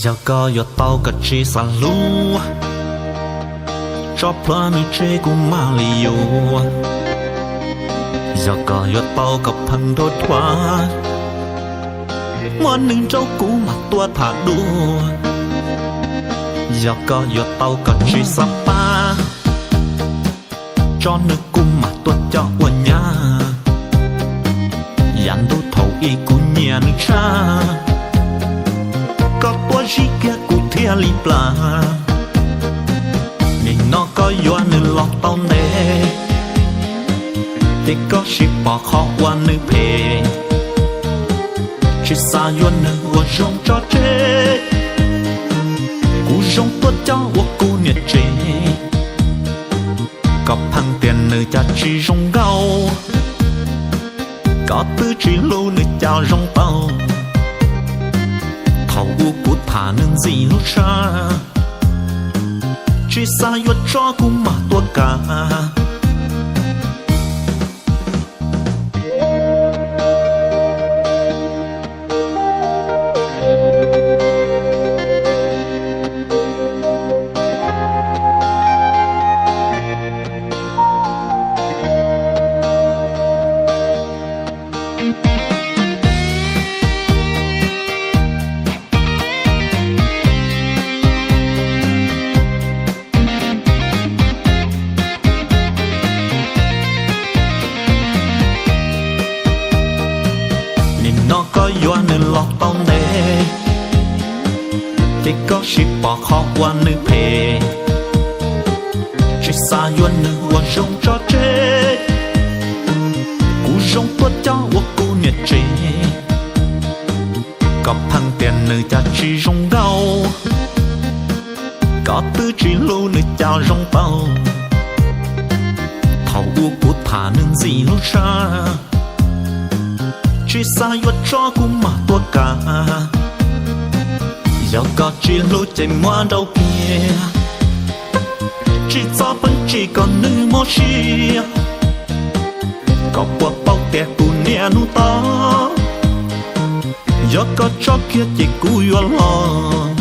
Yog koj yuav tau koj tsis xav hlub, tso plhuav nws tseg kuv mam li yuav. Yog koj yuav tau koj pheej nruab dhuav, muab nws nrauj kuv mam tuaj tham dua. Yog koj yuav tau koj tsis xav pab, tso nws kuv mam tuaj coj ua nyab. Yav ntuj thaum ub kuv nyiam nws tshaj, koj tuaj zib kiag kuv thiaj li plam. Nim no koj yuav nws los tau ntev, ces koj sim pom qhov uas nws phem. Tsis xav yuav nws ua zoo tso tseg, kuv zoo tuaj coj ua kuv niam tsev. Koj pheej tias nws cas tsis zoo nkauj, koj twb tsis hlub nws cas zoo tau. Thaum ub kuv tham nws ntxim hlub tshaj, tsis xav yuav tso kuv mam tuaj kam. Nim no koj yuav nws los tau ntev, ces koj sim pom qhov uas nws phem. Tsis xav yuav nws ua zoo tso tseg, kuv zoo tuaj coj ua kuv niam tsev. Koj pheej tias nws cas tsis zoo nkauj, koj twb tsis hlub nws cas zoo tau. Thaum ub kuv tham nws ntxim hlub tshaj, tsis xav yuav tso kuv mam tuaj kam. Yog koj tsis hlub ces muab nrauj kiag, tsis txhob pheej tsim kom nws mob siab. Koj puas paub tias kuv niaj hnub tos, yog koj tso kiag ces kuv yuav los.